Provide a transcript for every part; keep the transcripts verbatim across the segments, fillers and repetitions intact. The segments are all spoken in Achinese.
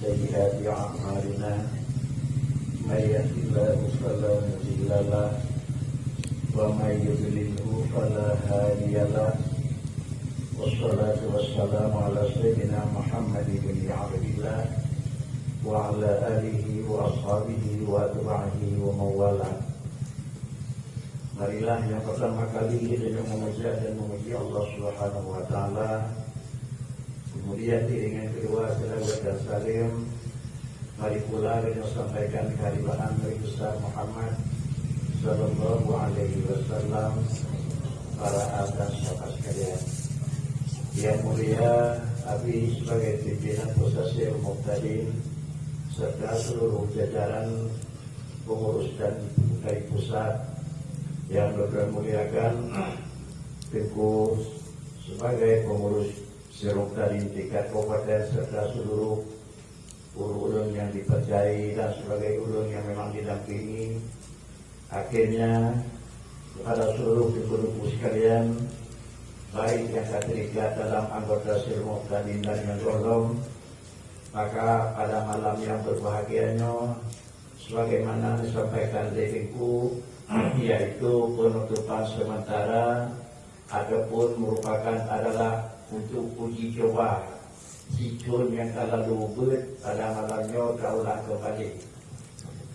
سيئات أعمالنا. من يهد الله فلا مضل له، ومن يضلله فلا هادي له. والصلاة والسلام على سيدنا محمد بن عبد الله وعلى آله وأصحابه وأتباعه ومن والاه. Marilah nyang pertama kali geutanyoe memuja dan memuji Allah Subhanahu wa Taala. Kemudian iringan kedua, selawat dan salam mari pula geutanyoe sampaikan kehadiran Nabi besar Muhammad sallallahu alaihi wasallam, para al dan sahabat sekalian. Yang mulia Abi sebagai pimpinan Pusat Syiar Muqtadin serta seluruh jajaran pengurus dan dari pusat yang berkemuliakan, Teungku sebagai pengurus Syiar Muqtadin tingkat kabupaten serta seluruh ureuëng-ureuëng yang dipercayai dan sebagai ureuëng yang memang didampingi. Akhirnya, kepada seluruh teungku-teungku sekalian, baik yang ka terikat dalam anggota Syiar Muqtadin dan yang gohlom, maka pada malam yang berbahagia nyoe, sebagaimana disampaikan lé Teungku, yaitu penutupan sementara ataupun merupakan adalah untuk uji coba si thon nyang ka lalu beuet, pada malam nyoe taulang kembali.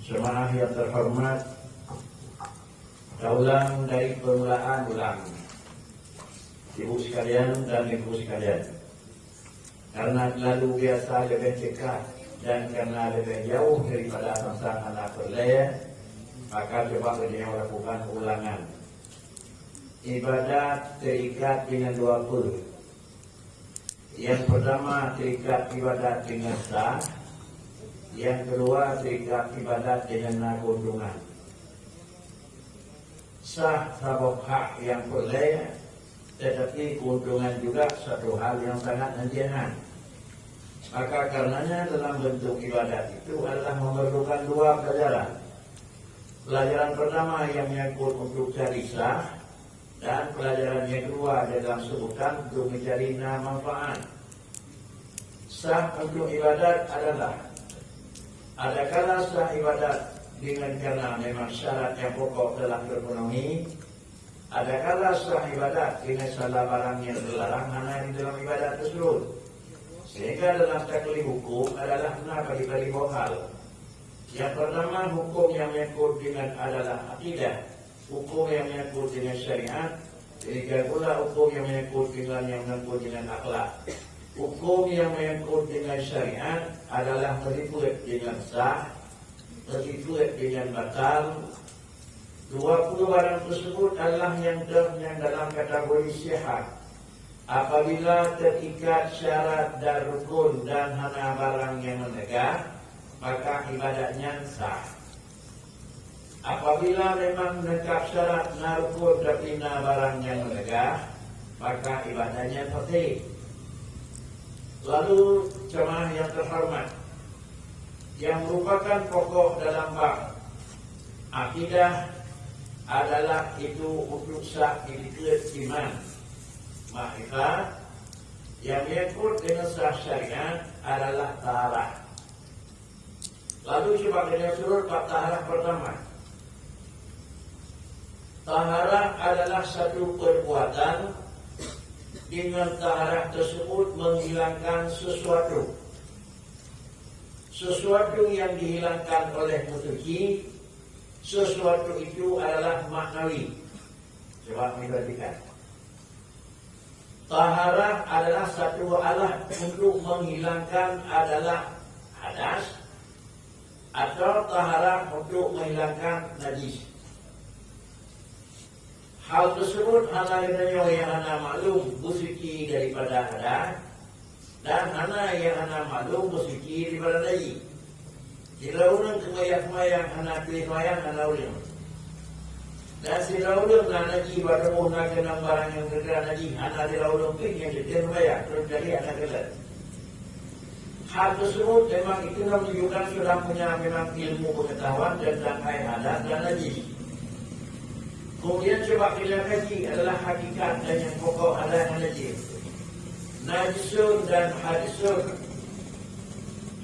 Jemaah yang terhormat, taulang dari permulaan ulang. Ibu sekalian dan Teungku sekalian, karena terlalu biasa lebih dekat dan karena lebih jauh daripada tentang hana peureulée, maka cuba geutanyoe lakukan ulangan. Ibadat terikat dengan dua peue. Yang pertama, terikat ibadat dengan sah. Yang kedua, terikat ibadat dengan na keuntungan. Sah saboh hak nyang peureulée, tetapi keuntungan juga satu hal yang sangat anjeuet. Maka karenanya dalam bentuk ibadat itu adalah memerlukan dua pelajaran. Pelajaran pertama yang menyangkut untuk cari sah, dan pelajaran yang kedua dalam sebutan untuk mencari na manfaat. Sah untuk ibadat adalah, adakala sah ibadat dengan karena memang syarat yang pokok telah terpenuhi, adakala sah ibadat dengan salah barang yang terlarang hana di dalam ibadat tersebut. Sehingga dalam taklif hukum adalah na bagi-bagi dua hal. Yang pertama, hukum yang menyangkut dengan adalah akidah, hukum yang menyangkut dengan syariat, demikian pula hukum yang menyangkut dengan, yang menyangkut dengan akhlak. Hukum yang menyangkut dengan syariat adalah meuripot dengan sah, meuripot dengan batal. Dua puluh barang tersebut adalah yang ter-, yang dalam kategori sihat. Apabila terikat syarat dan rukun dan hana barang yang meunegah, maka ibadat nyan sah. Apabila memang neungkap syarat na rukun tapi na barang nyang meunegah, maka ibadat nyan fasid. Lalu, jemaah yang terhormat, yang merupakan pokok dalam bab akidah adalah itu untuk sah itikeuet, iman, makrifat, yang menyangkut dengan sah syariat adalah taharah. Lalu cuba kita surut bab taharah pertama. Taharah adalah satu perbuatan dengan taharah tersebut menghilangkan sesuatu. Sesuatu yang dihilangkan oleh bersuci, sesuatu itu adalah maknawi. Coba perhatikan. Taharah adalah satu alat untuk menghilangkan adalah hadas atau taharah untuk menghilangkan najis. Hal tersebut hana geutanyoe nyang hana maklum beusuci daripada hadas, dan hana nyang hana maklum beusuci daripada najis. Sidroe ureuëng keumayang-mayang hana tuéh mayang hana ureuëng. Dan sidroe ureuëng na najis bak tuboh na keunong barang nyang teuka najis, hana sidroe ureuëng pih nyang teuka mayang, terus jadi hana keuleuet. Hal tersebut memang itu menunjukkan sudah punya memang ilmu pengetahuan tentang hai hadas dan najis. Kemudian coba kita kaji adalah hakikat dan yang pokok hadas dan najis. Najisun dan hadisun.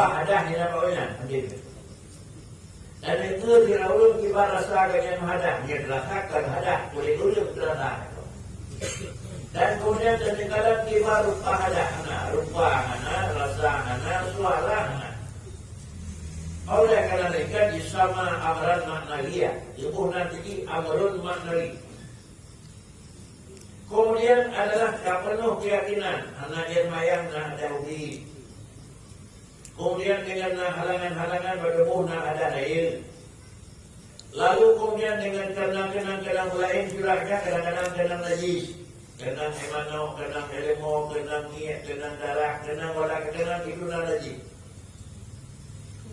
Rupa hadah nyang na bak awaknyan, hana. Dan itu di ureuëng kiban rasa gobnyan hadah, nyang rasa kon hadah, kulit ureuëng rasa. Dan kemudian dan di dalam kiban rupa hadah hana, rupa hana, rasa hana, suara hana. Oleh karena itu disama amran maknawiyah, tubuh nanti amrun maknawi. Kemudian adalah ka penuh keyakinan, hana jeuet mayang na ada ubi. Kemudian dengan na halangan-halangan bak tuboh na ada daya. Lalu kemudian dengan keunong-keunong keunong laén juga ada kadang-kadang keunong najis. Keunong air manok, keunong air leumo, keunong miet, keunong darah, keunong wala keunong itu na najis.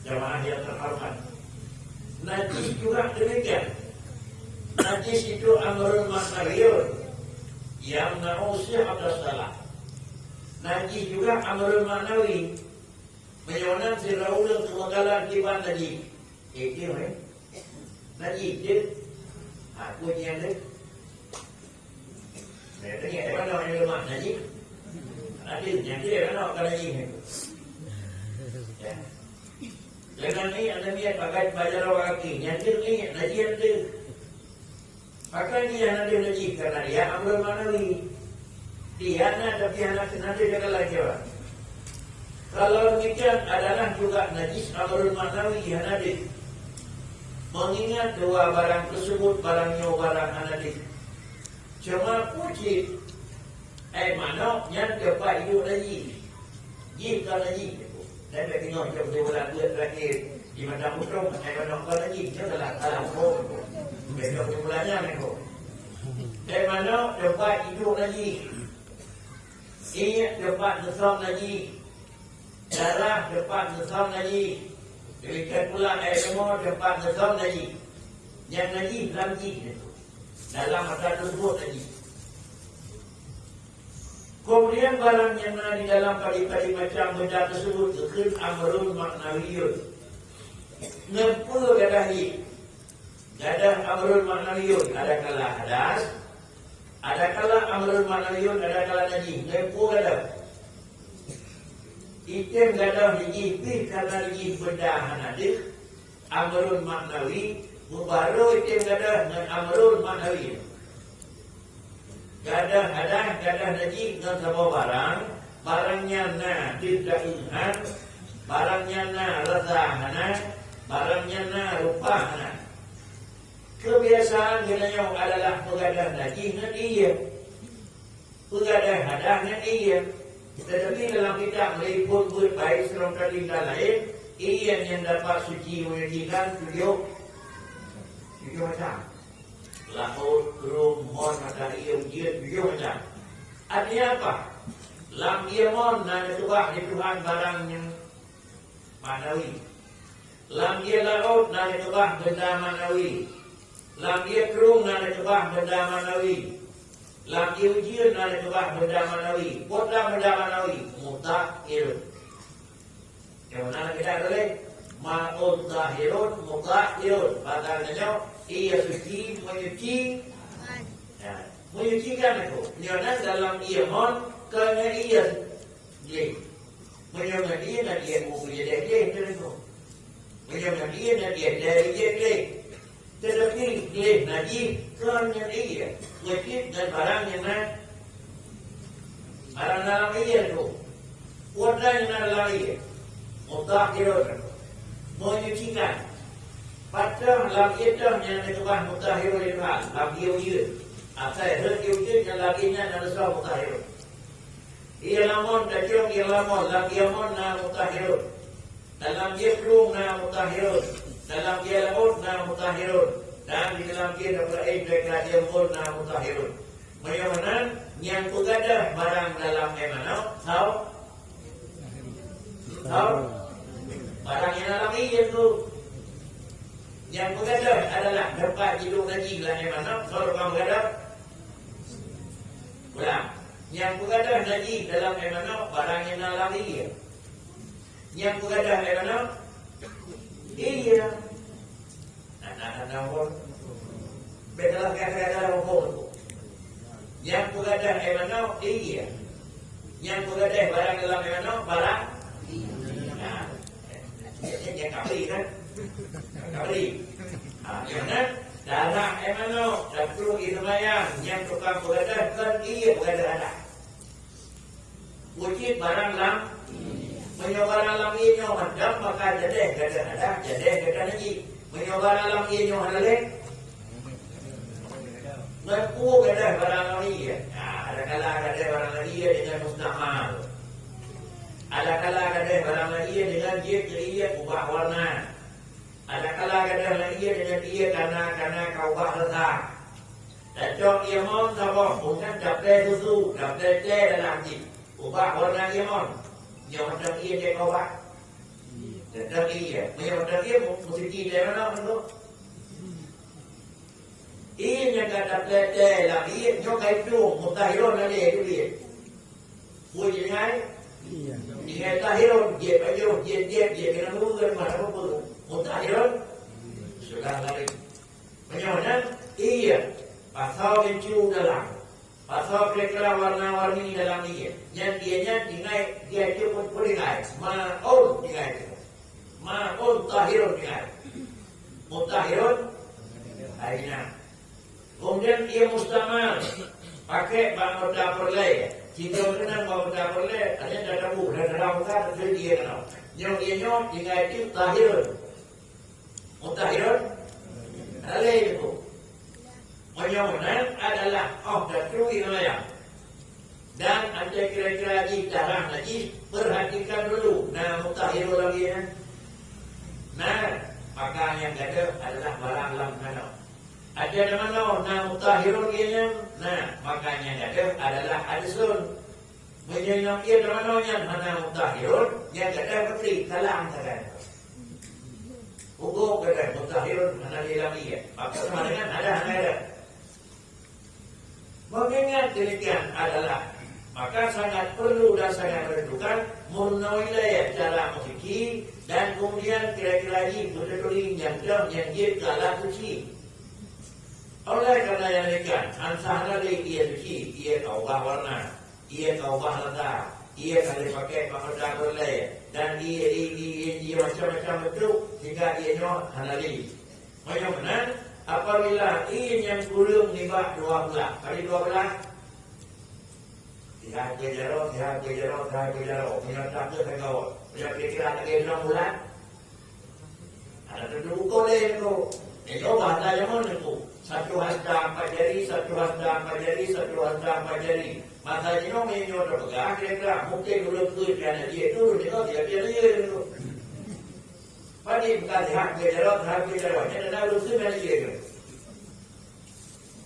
Jamaah yang terhormat. Najis juga demikian. Najis itu amrun maknawiyun. Yang na'usih atas salah. Najis juga amrun maknawi. Meunyoe nan sidroe ureuëng teumeukalan kiban najih. Eh, dia, eh? Najih, dia. Ha, peue nyang dia? Dia tanya, "Eh, mana orang lemah najih?" Ada, nyang dia, mana orang najih ni? Ya. Dengan ni, anda lihat, pakai baju orang kaki. Nyang dia ni, najih ada. Maka dia hana deuh najih karena dia amrun maknawi. Dia na, tapi hana, hana deuh jaga lagi, Pak. Kalau demikian adalah juga najis amrun maknawi hana deuh. Mengingat dua barang tersebut, barang nyoe barang hana deuh. Cuma puji Ai manok nyan teumpat iduek najih. Jih ka najih. Dan bèk teungoh jeuet beuet bulan buet terakhir di Padang Butong, ai manok ka najih. Nyan salah, salah huköm. Bèk ka beuet bulan nyan, ko. Ai manok teumpat iduek najih. Iék teumpat neusöm najih. Darah teumpat neusöm najih. Demikian pula ai leumo teumpat neusöm najih. Nyang najih lam jih nyan. Dalam mata tersebut najih. Kemudian barang nyang na di dalam padé-padé macam benda tersebut geukheun amrun maknawiyun. Ngon peue gadah jih? Gadah amrun maknawiyun, adakala hadas, adakala amrun maknawiyun, adakala najih. Ngon peue gadah? Item gadah jih pih karena jih benda hana deuh, amrun maknawi, meubarô item gadah ngon amrun maknawi. Gadah hadas, gadah najih ngon saboh barang, barang nyan na deuh taéngat, barang nyan na rasa hana, barang nyan na rupa hana. Kebiasaan geutanyoe adalah peugadah najih ngon ié. Peugadah hadas nyan ié. Tetapi dalam kitab Meuliphôn Beuet Baét Sidroe Meukalintan laén, ié nyang dapat suci menyucikan tujoh, tujoh macam. Laôt, krueng, mon, matahari, ujeuen, tujoh macam. Artinya apa? Lam ié mon na neukeubah lé Tuhan barang nyang maknawi. Lam ié laôt na neukeubah benda maknawi. Lam ié krueng na neukeubah benda maknawi. Lam ié ujeuen na neukeubah benda maknawi. Peue benda maknawi? Mutahhirun. Nyang mana kita tuléh? Ma'un tahirun mutahhirun. Bahasa nyoe, ié suci menyuci. Ya. Menyucikan aku. Nyoe na dalam ié mon, keu ngon ié gleh. Meunyoe ngon ié, ngon ié buku jadi gleh, tu. Meunyoe ngon ié, ngon ié dari ié gleh. Tetapi gleh najih kon ngon ié. Wajib ngon barang nyang na, barang dalam ié tu. Peue nyang na lam ié? Mutahhirun. Menyucikan. Pat lam ié teuh nyang teukeubah mutahhirun lé Tuhan, lam ié ujeuen. Asai rhot ié ujeuen nyang lam ié nyan na leusoe mutahhirun. Ié lamon, tacok ié lamon, lam ié mon na mutahhirun. Dalam ié plueng na mutahhirun. Dalam ié laôt na mutahhirun. Dan di dalam ié dapur ain, ié embôn na mutahhirun. Meunyoe meunan, nyang peugadôh barang dalam ié manok, saboh. Saboh. Barang nyang dalam ié tu. Nyang peugadôh adalah teumpat jidong najih lam ié manok, saboh tukang peugadôh. Ulang. Nyang peugadôh najih dalam ié manok, barang nyang na lam ié. Nyang peugadôh ié manok, ié. Nah, nah, nah, nah, oh. Beda lah kata-kata lah, oh, oh. Nyang peugadôh ié manok, ié. Nyang peugadôh barang dalam ié manok, barang. Nah. Nyang kabri kan? Kabri. Ha, nyang na darah ié manok, dan plueng ié seumayang, nyang tukang peugadôh kon ié peugadôh adat. Wajib barang lam, meunyoe barang lam ié nyoe mantong, maka jadeh gadôh adat, jadeh gadôh najih. Meunyoe barang lam ié nyoe hana lé, ngon peue gadôh barang lam ié? Ha, adakala gadôh barang lam ié deungon mustamal. Adakala gadôh barang lam ié deungon jeuet keu ié ubah warna. Adakala gadôh lam ié deungon ié kana-kana ka ubah rasa. Tacok ié mon saboh, bukan taplé susu, taplé teh dalam jih. Ubah warna ié mon. Nyoe mantong ié teh ka ubah. Tacok ié. Meunyoe mantong ié, mu-, museuti teh manok tu. Ié nyang ka taplé teh lam ié, nyoe ka itong, mutahhirun lagèe tu ié. Peue jih ngai? Ié. Ngai tahhirun, jeuet bajôh, jeuet diet, jeuet keunan ureueng, mana peue. Mutahhirun? Sudah lari. Meunyoe nyan, ié, pasoe keucu dalam. Pasoe kira-kira warna-warni dalam ié. Nyan ié nyan tinggai, dia cukôp peutinggai. Maun tinggai tu. Maun tahhirun tinggai. Mutahhirun? Hai nyan. Kemudian ié mustamal, pakai bak anggota peureulèe. Sidroe keunong bak anggota peureulèe, ada dah tabu, dah dalam muka, dah ié keunong. Nyoe ié nyoe tinggai cit tahhirun. Mutahhirun? Ada lé itu. Meunyoe meunan adalah óh taturi ngon ayam. Dan até kira-kira jih darah najih, perhatikan dulu, na mutahhirun lam ié nyan? Na, maka nyang gadôh adalah barang lam manok. Até na manoe na mutahhirun ié nyan? Na, maka nyang gadôh adalah adeusun. Meunyoe nyang ié na manoe nyan hana mutahhirun, nyang gadôh pasti salah angkatan. Huköm gadôh mutahhirun hana lé lam ié. Maka sama dengan ada hana gadôh. Mengingat demikian adalah, maka sangat perlu dan sangat menentukan meurunoe ilèe cara meusuci dan kemudian kira-kira jih beutôi nyang deuh nyang jeuet keu alat suci. Oleh karena nyang demikian, han sah lagèe ié suci, ié ka ubah warna, ié ka ubah rasa, ié ka lheueh pakai bak meuda peureulèe, dan ié, ié, ié, ié, ié macam-macam bentuk, sehingga ié nyoe hana lé. Meunyoe meunan, apabila ié nyang kureueng nibak dua blah, kali dua blah, sihat keu jaroe, sihat keu jaroe, sihat keu jaroe, meunyoe takeuet teugawa, meunyoe kira-kira lagèe enam bulan, ada tentu ukur lé tu. Nyoe bahasa jameun tu. Satu hasta empat jari, satu hasta empat jari, satu hasta empat jari. Masa jinoe meunyoe tapeugah, kira-kira mungkin ureueng keuh kana jeuet tu, nyoe dia dia tu. Padum ka sihat keu jaroe, sihat keu jaroe. Nyan na ureueng keuh kana jeuet tu.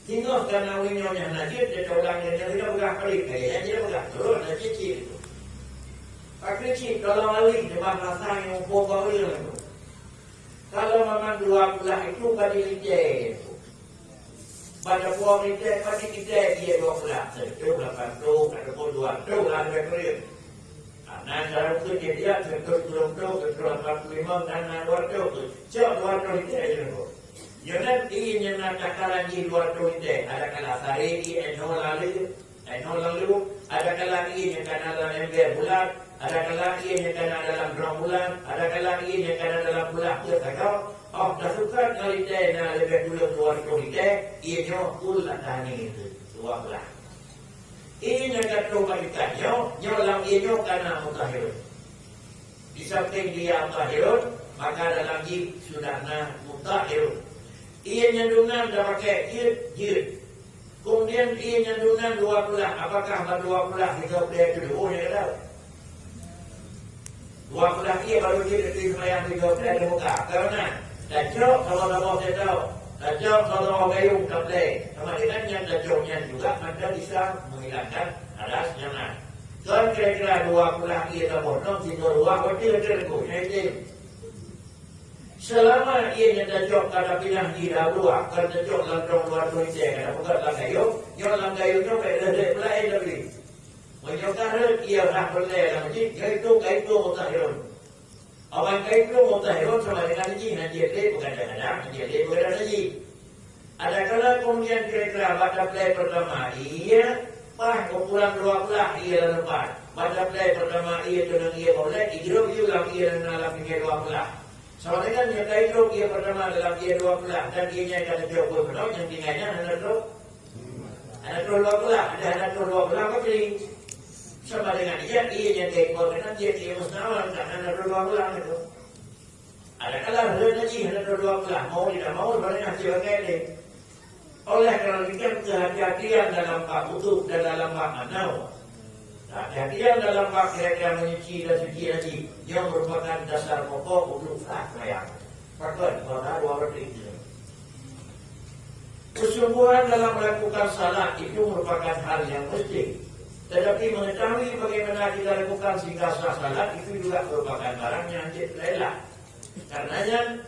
Singoh kana ureueng nyoe nyang na jeuet, dia taulang dia, dia peugah parit, kaya nyan dia peugah, turun na cicit tu. Pakri cit, tolong lali, dia bah rasa nyang muphom bak ureueng tu. Kalau memang dua blah itu ka dilitèe tu. Pada puang litèe, ka dilitèe dia dua blah. Satu lapan tu, ataupun dua tu lah lebih kurang. Nah, cara tu dia, dia satu turun tu, satu lapan puluh lima, dan dua tu. Cok dua tu litèe je tu. Nyoe nan ié nyang na takaran jih dua reutôh litée, adakala saré ié nyoe lalu, nyoe lalu, adakala ié nyang kana dalam ember bulat, adakala ié nyang kana dalam droe bulat, adakala ié nyang kana dalam bulat peuet sagoe, óh tasukat ngon litée na leubeh kureueng dua reutôh litée, ié nyoe kul atani dua blah. Ié nyang ka troh bak ikat nyoe, nyoe lam ié nyoe kana mutahhirun. Di sampéng dia mutahhirun, maka dalam jih sudah na mutahhirun. Ié nyang dum nan tapakai jeuet, jeuet. Keumudian ié nyang dum nan dua blah, apakah bak dua blah sigoe plé teuh dua nyang gadôh? Dua blah ié barô jeuet keu seumayang sigoe plé teuh muka. Karena tacok saboh-saboh tacok, tacok saboh-saboh gayung taplé. Sama dengan nyang tacok nyan juga mantong bisa menghilangkan hadas nyang na. Kon kira-kira dua blah ié saboh nong sigoe dua watèe teungku, nyan item. Seulama ié nyang tacok ka tapinah di dalam luwa, ka tacok lam dong luwa tuntée, ka tapeugöt lam gayông, nyoe lam gayông nyoe bèk lheueh-lheueh peulaén tapi. Meunyoe ka rhot ié rhah peureulèe lam jih, nyoe itu ka itu mutahhirun. Awai ka itu mutahhirun sama dengan jih, na jeuet lé beugadang-gadang, na jeuet lé beugadang lé jih. Adakala keumudian kira-kira bak taplé peurtama ié paih ukuran dua blah ié lam teumpat. Bak taplé peurtama ié teunong ié bak ulèe, ijrôk yue lam ié nyang na lam pinggai dua blah. Sama dengan nyang ka ijrôk ié peurtama dalam ié dua blah dan ié nyang ka teucok buet meunoe nyang tinggai nyan hana troh, hana troh dua blah, ada hana troh dua blah bakri. Sama dengan ié, ié nyang ka ijrôk keunan jeuet ié musnawal, hana troh dua blah itu. Adakala rhot jih hana troh dua blah, mau tidak mau, barangnya hase bagai lé. Oleh karena demikian, kehati-hatian dalam bab wudhu dan dalam bab manoe. Kehati-hatian dalam bab kira-kira menyuci dan suci haji, nyoe merupakan dasar pokok untuk sah sembahyang. Pakon, karena dua berarti itu. Kesungguhan dalam melakukan salat itu merupakan hal yang mesti. Tetapi mengetahui bagaimana kita lakukan sehingga sah salat itu juga merupakan barang yang cek lain lah. Karenanya,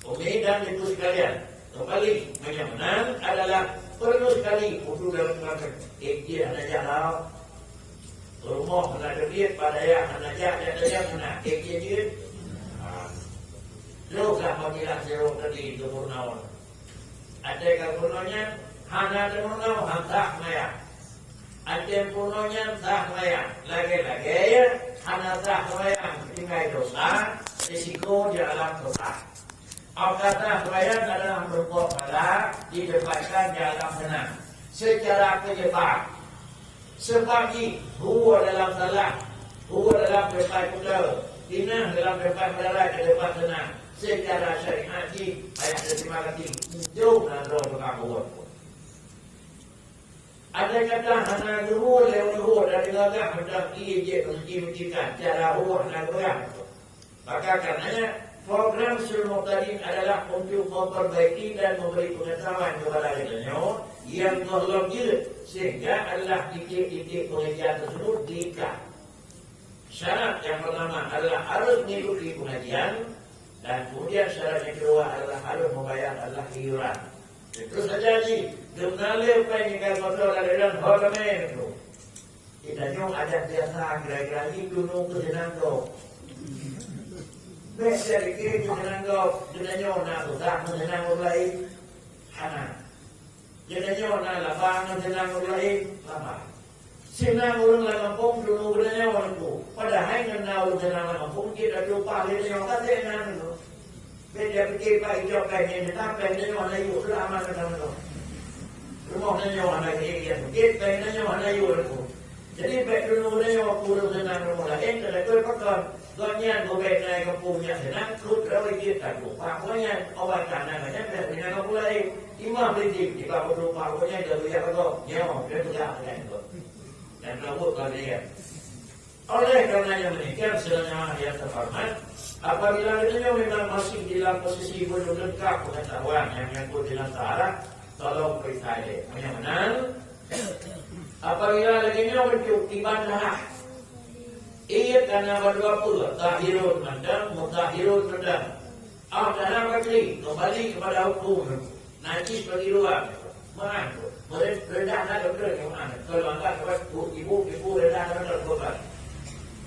umi dan ibu sekalian, kembali, meunyoe meunan adalah perlu sekali untuk dalam keluarga. Eh, dia hana jalan. Rumoh hana duit, padahai hana jak, jak, jak, hana. Eh, dia, dia. Ha. Teruslah panggilan sewa tadi ke Purnawan. Ada ke Purnawan, hana teumanoe, hana sah maya. Até peunoh nyan sah sembahyang. Lagèe-lagèe, ya, hana sah sembahyang, tinggai dosa, risiko di alam dosa. Maka sah sembahyang adalah meureumpok bala ditempatkan di alam seunang. Secara penyebab, sebab jih, hue dalam salah, hue dalam teumpat kuto, pinah dalam teumpat meudarat keu teumpat seunang. Secara syariat jih, payah teurimong gaki, untung na droe tukang ureueng. Andai kata hana geuhue lé ureueng dan gagah mantong ié jeuet meuci-meucikan cara hue hana geupeugah. Maka karenanya, program Sulul Muhtadin adalah untuk memperbaiki dan memberi pengetahuan kepada geutanyoe nyang gohlom jeuet, sehingga adalah titik-titik pengajian tersebut diikat. Syarat yang pertama adalah harus mengikuti pengajian, dan kemudian syarat yang kedua adalah harus membayar adalah iuran. Tentu saja jih, geumeunaleuh péng nyang ka geupasoe lam iuran ho ramé tu. Geutanyoe adat biasa kira-kira jih tunong keu seunang gob. Bèk tapike keu seunang gob, geutanyoe na susah meuseunang ureueng laén. Hana. Geutanyoe na laba ngon seunang ureueng laén, laba. Seunang ureueng lam gampông tunong geutanyoe nyan ku. Padahai ngon na ureueng seunang lam gampông, jeuet ateueh upah lé tanyoe ka seunan nyoe. Bèk tapike bak ijok péng nyan, teutab péng tanyoe hana yue, keu aman geutanyoe. Rumoh tanyoe hana geuék, jeuet péng tanyoe hana yue nyoe ku. Jadi bèk tunong geutanyoe ku ureueng seunang rumoh laén, teuka keu pakon. Gobnyan beubèk na i gampông nyan seunang, kheun rawai jeuet ka tumpah gobnyan, obat tanah gobnyan bèk guna gampông laén. Imam Ridin, di bak peutumpah gobnyan, ka geujak bak gob. Nyoe, dia peugah peugah gob. Dan rawot bak dia. Oleh karena yang demikian, saudara yang terhormat, apabila geutanyoe memang masih dalam posisi belum lengkap pengetahuan yang menyangkut dengan taharah, tolong periksa deh. Meunyoe meunan, apabila lagèe nyoe beutôi iban taharah, Ié ka na bandua peue, tahirun mantong, mutahirun mantong. Óh ka na bakri, keumbali keupada huköm. Najis bagi luwa. Meu'ah tu. Meureundah na dokto nyoe meu'ah. Kalau angkat buat ibu, ibu reundah na dokto bukan.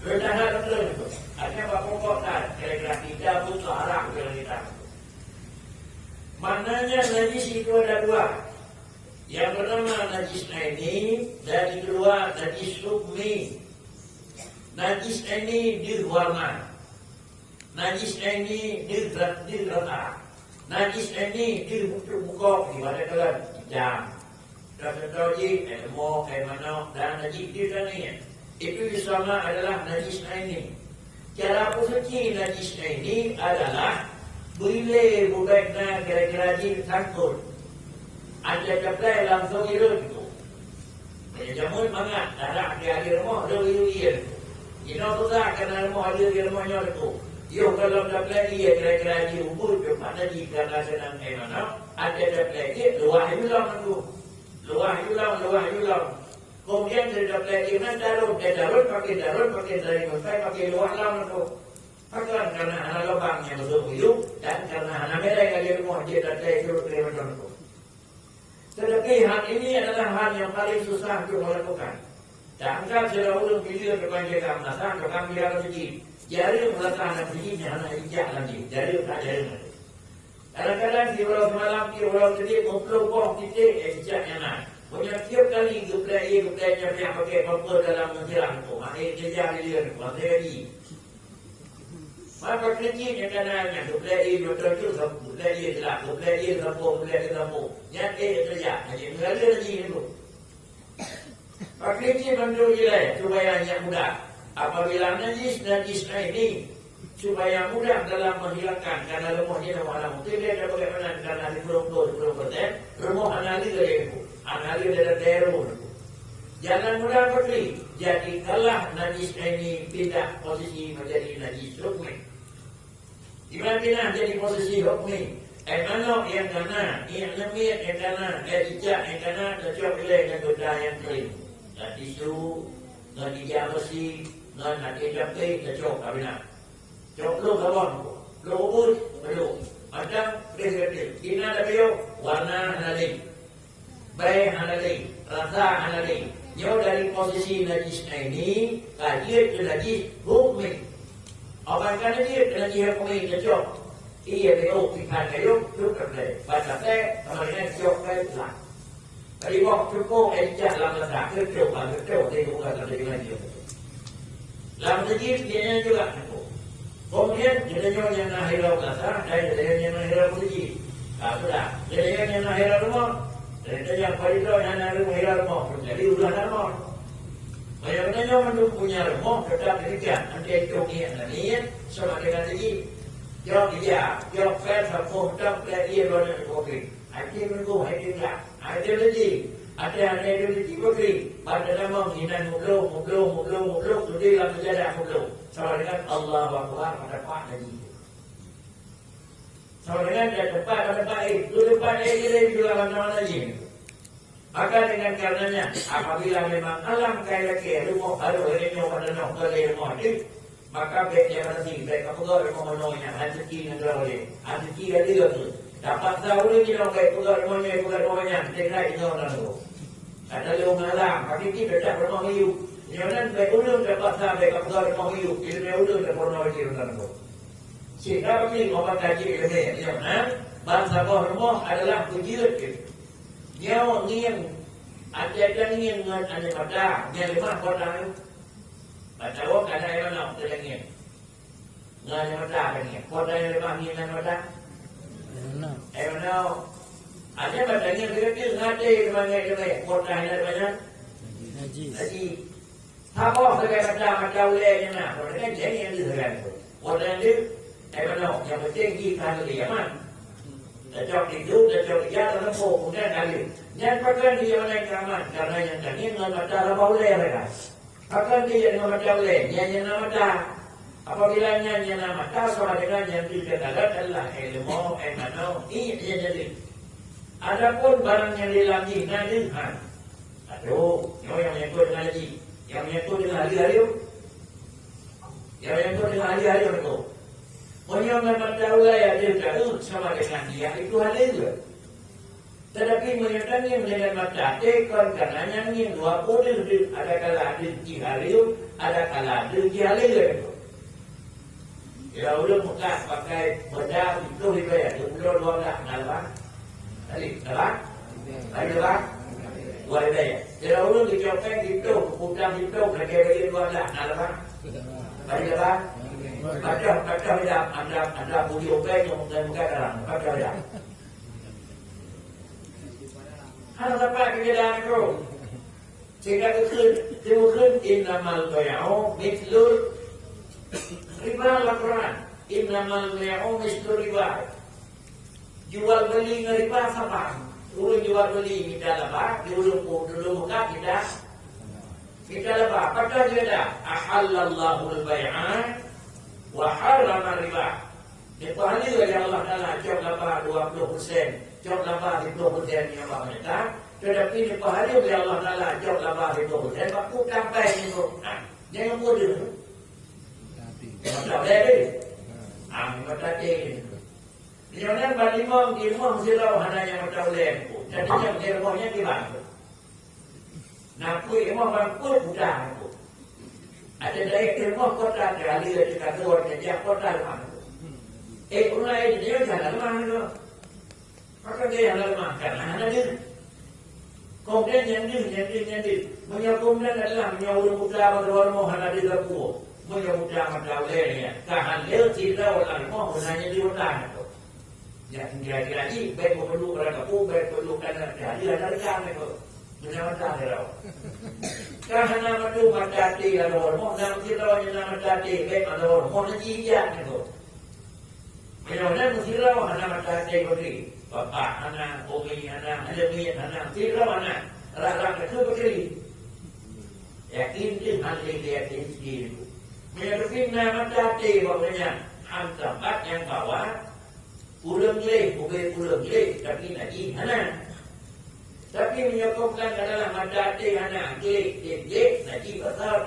Reundah na dokto nyoe. Artinya bak pokok kan, kira-kira tiga puluh ke arah dalam kitab. Maknanya najis itu ada dua. Yang pertama najis aini dan yang kedua najis hukmi. Najis aini deuh warna. Najis aini deuh ra-, deuh rasa. Najis aini deuh bentuk bukok ibarat dalam jam. Dan contoh jih, air lemoh, air manok, dan najis di tanah. Itu disama adalah najis aini. Cara peusuci najis aini adalah beuilée bubek na kira-kira jih sangkot. Até taplai langsung irot tu. Meunyoe jameun mangat, darah di akhé rumoh, lheueh ié-ié. Jinoe susah kana rumoh, lheueh ié rumoh nyoe tu. Yoh gohlom taplai ié kira-kira jih ubit, cuma najis kana seunang air manok, até taplai ié, luwah ilong tu. Luwah ilong, luwah ilong. Kemudian dari taplai ié nan tarot, eh, tarot, pakai tarot, pakai dari mentai, pakai luwah ilong tu. Pakon karena hana lubang nyang masuk uyueng dan karena hana mereng lagèe rumoh jeuet taplai surot lé mantong tu. Tetapi hal ini adalah hal yang paling susah untuk melakukan. Jangankan sidroe ureueng pileuen depan jih ka meunasah, bahkan biar siji. Jareueng meunasah lam siji nyang hana ijak lam jih. Jareueng that jareueng. Kadang-kadang di uroe seumalam, di uroe keudeh, muplôh boh titék, eh, ijak nyang na. Meunyoe tiep kali geuplak ié, geuplak ié nyan payah pakai pamper dalam meusiram tu. Mak ié keujah lé lôn, masa gaji. Maka keucil nyang kana nyan, geuplak ié dua ratus, geuplak ié jeulaih, geuplak ié sampông, geuplak ié sampông. Nyan éh teuyak, hana meungalir lagi nyan tu. Pakriban mandum ilée supaya nyak mudah. Apabila najis, najis aini, supaya mudah dalam menghilangkan, karena lemoh jinoe hana mungkin lé bagaimana karena di puluh puluh puluh persen, lemoh hana lé dari itu, hana lé dari teru. Jangan mudah pergi, jadikanlah najis aini pindah posisi menjadi najis hukmi. Iban pinah jadi posisi hukmi. Éh manok nyang kana, éh namiet nyang kana, éh cicak nyang kana, tacok ilée ngon geuda nyang kering. Ngon tisu, ngon ija beusi, ngon até japéh, tacok ka pinah. Cok lôn sabon, lôn ubit, lôn. Macam, deh, deh, deh. Ina dah piôh, warna hana lé. Bèe hana lé, rasa hana lé. Nyoe dari posisi najis aini, ka jeuet keu najis hukmi. Abang ka jeuet keu najis hukmi teucok. Iya, B O, ikan kayu, trok ka plè. Baca plè, sama dengan cok plè pulang. Tadi boh cukup, eh, jak lam rasa, keucok, ah, keucok, dia bukan kata dengan dia. Lam segi, dia juga cukup. Kemudian, geutanyoe nyang na hirau gata, dan geutanyoe nyang na hirau puji. Ka sudah. Geutanyoe nyang na hirau rumoh, dan geutanyoe nyang paling droe nyang na rumoh hirau rumoh, jadi ulah na rumoh. Meunyoe geutanyoe mandum punya rumoh, tetap demikian. Nanti itu niat na niat, sama dengan segi. Jawab dia, jawab fair, sapoh tak, tak dia dua nak kopi. Hati menunggu, hati enggak. Hati rezeki. Hati, hati rezeki beri. Pada nama inan mubloh, mubloh, mubloh, mubloh, sudi lam sejadah mubloh. Sama dengan Allahu Akbar, pada pak lagi. Sama dengan dah tempat, pada pak, eh, tu tempat, eh, dia juga mana-mana je. Maka dengan karenanya, apabila memang alam kai laki, rumah baru, ini nyoba dan nyoba, boleh rumah ni, maka baik dia mati, baik apa kau rumah mana yang rezeki negara boleh, rezeki ada tu. Dapat tahu ni kita baik pegang rumahnya, pegang rumahnya, kita kena ingat orang tu. Kata dia orang alam, kaki kita tak pernah hiu. Jangan baik ulun dapat tahu, baik apa kau rumah hiu, kita punya ulun tak pernah hiu orang tu. Sehingga bagi orang kaji ilmu, yang mana, bangsa boh rumah adalah bujur. Nyoe ngieng, até ngieng ngon aneuk mata, ngieng limah kota nyoe. Bak tawoe kana aneuk mata teuh ngieng. Ngon aneuk mata ka ngieng. Kota nyang limah ngieng aneuk mata? Aneuk mata. Aneuk mata. Até mata ngieng teuh ngieng, até limah ngieng limah. Kota nyang limah nyan? Najis. Najis. Saboh sagai mata, mata ulée nyang na, mereka jadi nyang deuh kan. Orang nyang deuh, eh, mana? Yang penting di kali aman. Tacok tidur, tacok ija, tacok kemudian kali. Nyang pakai di mana yang aman, karena yang tadi dengan mata saboh ulée mereka. Pakai dia dengan mata ulée, nyang nyang na mata. Apabila nyang nyang na mata sama dengan yang dikatakan adalah ilmu, eh, mana? Ini yang jadi. Adapun barang yang di langit, na deuh, ha. Aduh, nyoe nyang menyangkut dengan haji. Nyang menyangkut dengan hari-hari tu. Nyang menyangkut dengan hari-hari tu. Meunyoe memang tahu lah ya, dia tahu sama dengan dia itu hari tu. Tetapi meunyoe tangieng dengan mata, tekon karena nyang ngieng dua puluh deuh, ada kala deuh di hari tu, ada kala deuh di hari tu. Kira ureuëng meukat pakai benda pituh ribèe, jumlah dua belas, na leubah? Tadi, na leubah? Tadi leubah? Dua ribèe. Kira ureuëng geucok péng pituh, utang pituh, lagèe bayeue dua belas, na leubah? Tadi leubah? Pacah, pacah beda, ada, ada budi upèe nyang mungkin bukan dalam, pacah beda. Hana sapat keubiasaan aku. Sehingga geukheun, geukheun, "Innamal bai'u mitslur riba" lam Quran. "Innamal bai'u mitslur riba." Jual beli ngon riba sama. Ureuëng jual beli mita laba, di ureuëng pu-, ureuëng meukat mita, mita laba. Padahai jeuet dah, "Ahallallahul bai'a wa harrama riba." Neupahala lé Allah Taala cok laba dua puluh persen, cok laba lima puluh persen nyang bak meunyeutang, teutapi neupahala lé Allah Taala cok laba lima puluh persen bak utang bank nyoe. Nah, jangan bodoh. Mata ulèe deh. Ah, mata ulèe. Nyoe nan ban limong di rumoh sidroe hana nyang mata ulèe. Jadi nyang di rumoh nyan di bank. Na pui emoh ban pui buta aku. Ada dari emoh kota kali ada kata orang kerja kota lemah. Eh, ulai dia jangan lemah tu. Maka dia hana lemah karena hana dia. Kemudian yang dia, yang dia, yang dia. Menyokong dan adalah menyokong buta pada orang hana dia laku. Menyokong buta mata ulai ni. Tahan dia tidak orang lemah hanya di utang tu. Nyan kira-kira jih, bèk meuperlu barang gapu, bèk perlu kana, jadi ada rekan mereka. Beuna mata mereka. Kan hana madu mata até lalu hormoh, na meusidroe nyang na mata até, bèk madu hormoh na jih jak mereka. Meunyoe na meusidroe hana mata até bagi, bapak hana, umi hana, hana miet hana, sidroe hana, rak-rak keu bagi. Yakin deh hana yakin deh. Meunyoe na mata até bak ureueng nyan, han sapat nyang bawa, Ureueng gleh, ubé ureueng gleh, tapi najih hana. Tapi meunyoe kong kan adalah mata até hana, gleh, gleh, gleh, najih basar.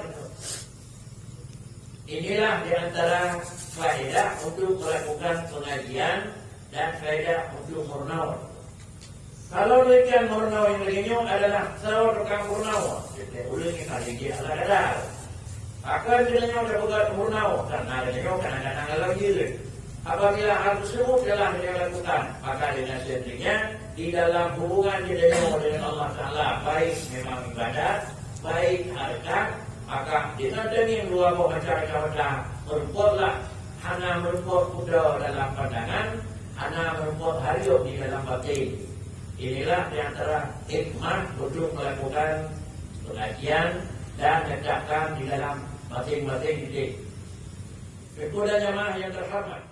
Inilah di antara faedah untuk melakukan pengajian dan faedah untuk meurunoe. Kalau demikian, meurunoe nyang lagèe nyoe adalah saboh tukang meurunoe. Setiap ureueng nyang ka lagèe ala kadar. Akan geutanyoe tapeugah meurunoe, karena geutanyoe kadang-kadang lalom jeuet. Apabila hal tersebut telah geutanyoe lakukan, maka dengan sendirinya di dalam hubungan geutanyoe dengan Allah Taala, baik memang ibadat, baik hareukat, maka dengan demikian dua boh macam kacamata, meurumpoklah, hana meurumpok kuda dalam pandangan, hana meurumpok hareuem di dalam batin. Inilah di antara hikmah untuk melakukan pengajian dan letakkan di dalam masing-masing titik. Syukur dan jamaah yang terhormat.